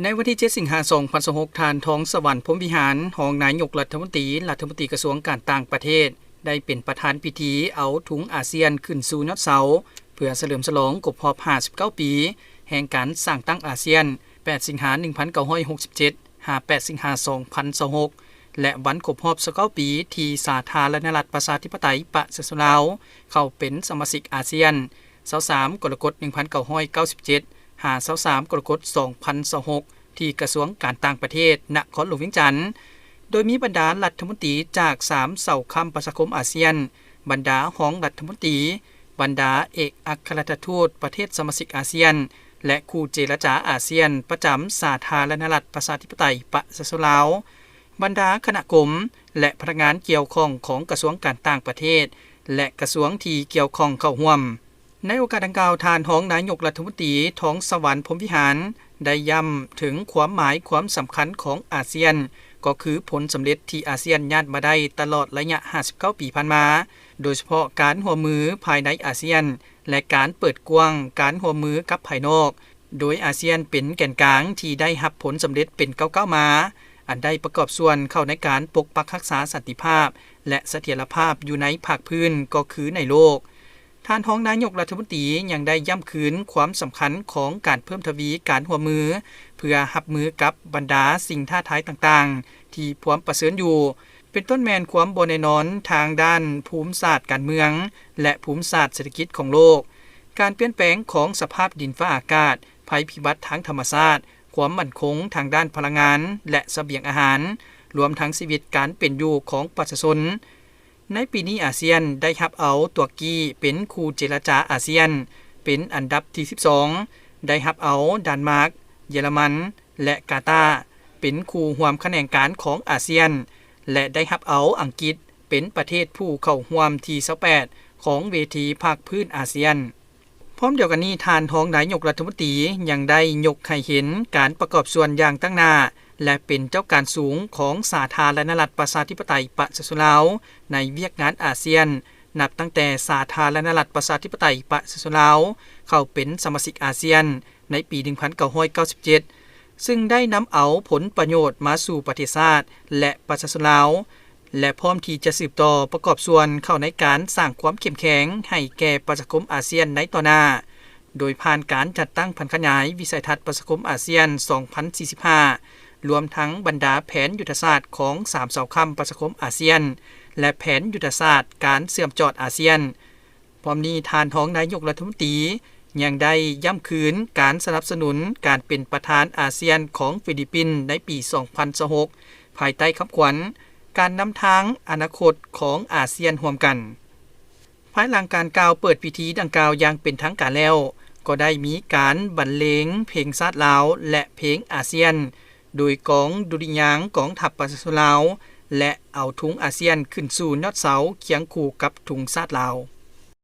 ໃນວັນທີເຈັດ ສິງຫາ ສອງພັນຊາວຫົກ, ທ່ານ ທອງສະຫວັນ ພົມວິຫານ ຮອງນາຍົກລັດຖະມົນຕີ, ລັດຖະມົນຕີກະຊວງການຕ່າງປະເທດ ໄດ້ເປັນປະທານພິທີເອົາທຸງອາຊຽນຂຶ້ນສູ່ຍອດເສົາ ເພື່ອສະເຫຼີມສະຫຼອງຄົບຮອບຫ້າສິບເກົ້າປີ ແຫ່ງການສ້າງຕັ້ງອາຊຽນ ແປດ ສິງຫາ ໜຶ່ງພັນເກົ້າຮ້ອຍຫົກສິບເຈັດ ຫາ ແປດ ສິງຫາ ສອງພັນຊາວຫົກ ແລະ ວັນຄົບຮອບຊາວເກົ້າປີ ທີ່ສາທາລະນະລັດ ປະຊາທິປະໄຕ ປະຊາຊົນລາວ ເຂົ້າເປັນສະມາຊິກອາຊຽນ ຊາວສາມ ກໍລະກົດ ໜຶ່ງພັນເກົ້າຮ້ອຍເກົ້າສິບເຈັດ ຫາ ຊາວສາມ ກໍລະກົດ ສອງພັນຊາວຫົກ ທີ່ກະຊວງການຕ່າງປະເທດ ນະຄອນຫຼວງວຽງຈັນ, ໂດຍມີບັນດາລັດຖະມົນຕີຈາກສາມເສົາຄ້ຳປະຊາຄົມອາຊຽນ, ບັນດາຮອງລັດຖະມົນຕີ, ບັນດາເອກອັກຄະລັດຖະທູດປະເທດສະມາຊິກອາຊຽນ ແລະ ຄູ່ເຈລະຈາອາຊຽນປະຈຳສາທາລະນະລັດ ປະຊາທິປະໄຕ ປະຊາຊົນລາວ, ບັນດາຄະນະກົມ ແລະ ພະນັກງານກ່ຽວຂ້ອງຂອງກະຊວງການຕ່າງປະເທດ ແລະ ກະຊວງທີ່ກ່ຽວຂ້ອງເຂົ້າຮ່ວມ. ໃນໂອກາດດັ່ງກ່າວ, ທ່ານຮອງນາຍົກລັດຖະມົນຕີ ທອງສະຫວັນ ພົມວິຫານ ໄດ້ຢ້ຳເຖິງຄວາມໝາຍຄວາມສຳຄັນຂອງອາຊຽນ, ກໍຄືຜົນສຳເລັດທີ່ອາຊຽນຍາດມາໄດ້ຕະຫຼອດໄລຍະຫ້າສິບເກົ້າປີຜ່ານມາ, ໂດຍສະເພາະການຮ່ວມມືພາຍໃນອາຊຽນ ແລະ ການເປີດກວ້າງການຮ່ວມມືກັບພາຍນອກ, ໂດຍອາຊຽນເປັນແກນກາງທີ່ໄດ້ຮັບຜົນສຳເລັດເປັນກ້າວໆມາ, ອັນໄດ້ປະກອບສ່ວນເຂົ້າໃນການປົກປັກຮັກສາສັນຕິພາບ ແລະ ສະຖຽນລະພາບຢູ່ໃນພາກພື້ນ ກໍຄືໃນໂລກ. ທ່ານຮອງນາຍົກລັດຖະມົນຕີຍັງໄດ້ຢ້ຳຄືນຄວາມສຳຄັນຂອງການເພີ່ມທະວີການຮ່ວມມື ເພື່ອຮັບມືກັບບັນດາສິ່ງທ້າທາຍຕ່າງໆ ທີ່ພວມປະເຊີນຢູ່, ເປັນຕົ້ນແມ່ນຄວາມບໍ່ແນ່ນອນທາງດ້ານພູມສາດການເມືອງ ແລະ ພູມສາດເສດຖະກິດຂອງໂລກ, ການປ່ຽນແປງຂອງສະພາບດິນຟ້າອາກາດ, ໄພພິບັດທາງທຳມະຊາດ, ຄວາມໝັ້ນຄົງທາງດ້ານພະລັງງານ ແລະ ສະບຽງອາຫານ, ລວມທັງຊີວິດການເປັນຢູ່ຂອງປະຊາຊົນ. ໃນປີນີ້ອາຊຽນໄດ້ຮັບເອົາຕຸລະກີເປັນຄູ່ເຈລະຈາອາຊຽນເປັນອັນດັບທີສິບສອງ, ໄດ້ຮັບເອົາດານມາກ, ເຢຍລະມັນ ແລະ ກາຕາ ເປັນຄູ່ຮ່ວມຂະແໜງການຂອງອາຊຽນ ແລະ ໄດ້ຮັບເອົາອັງກິດເປັນປະເທດຜູ້ເຂົ້າຮ່ວມທີຊາວແປດ ຂອງເວທີພາກພື້ນອາຊຽນ. ພ້ອມດຽວກັນນີ້, ທ່ານຮອງນາຍົກລັດຖະມົນຕີຍັງໄດ້ຍົກໃຫ້ເຫັນການປະກອບສ່ວນຢ່າງຕັ້ງໜ້າ ແລະ ເປັນເຈົ້າການສູງຂອງສາທາລະນະລັດ ປະຊາທິປະໄຕ ປະຊາຊົນລາວ ໃນວຽກງານອາຊຽນ, ນັບຕັ້ງແຕ່ສາທາລະນະລັດ ປະຊາທິປະໄຕ ປະຊາຊົນລາວ ເຂົ້າເປັນສະມາຊິກອາຊຽນໃນປີໜຶ່ງພັນເກົ້າຮ້ອຍເກົ້າສິບເຈັດ ຊຶ່ງໄດ້ນຳເອົາຜົນປະໂຫຍດມາສູ່ປະເທດຊາດ ແລະ ປະຊາຊົນລາວ ແລະ ພ້ອມທີ່ຈະສືບຕໍ່ປະກອບສ່ວນເຂົ້າໃນການສ້າງຄວາມເຂັ້ມແຂງໃຫ້ແກ່ປະຊາຄົມອາຊຽນໃນຕໍ່ໜ້າ, ໂດຍຜ່ານການຈັດຕັ້ງຜັນຂະຫຍາຍວິໄສທັດປະຊາຄົມອາຊຽນສອງພັນສີ່ສິບຫ້າ ລວມທັງບັນດາແຜນຍຸດທະສາດຂອງສາມເສົາຄ້ຳປະຊາຄົມອາຊຽນ ແລະ ແຜນຍຸດທະສາດການເຊື່ອມຈອດອາຊຽນ. ພ້ອມນີ້, ທ່ານຮອງນາຍົກລັດຖະມົນຕີຍັງໄດ້ຢ້ຳຄືນການສະໜັບສະໜູນການເປັນປະທານອາຊຽນຂອງຟີລິບປິນໃນປີສອງພັນຊາວຫົກ ພາຍໃຕ້ຄຳຂວັນ ການນຳທາງອະນາຄົດຂອງອາຊຽນຮ່ວມກັນ. ພາຍຫຼັງການກ່າວເປີດພິທີດັ່ງກ່າວຢ່າງເປັນທາງການແລ້ວ, ກໍໄດ້ມີການບັນເລງເພງຊາດລາວ ແລະ ເພງອາຊຽນ ໂດຍກອງດຸລິຍາງກອງທັບປະຊາຊົນລາວ ແລະ ເອົາທຸງອາຊຽນຂຶ້ນສູ່ຍອດເສົາຄຽງຄູ່ກັບທຸງຊາດລາວ.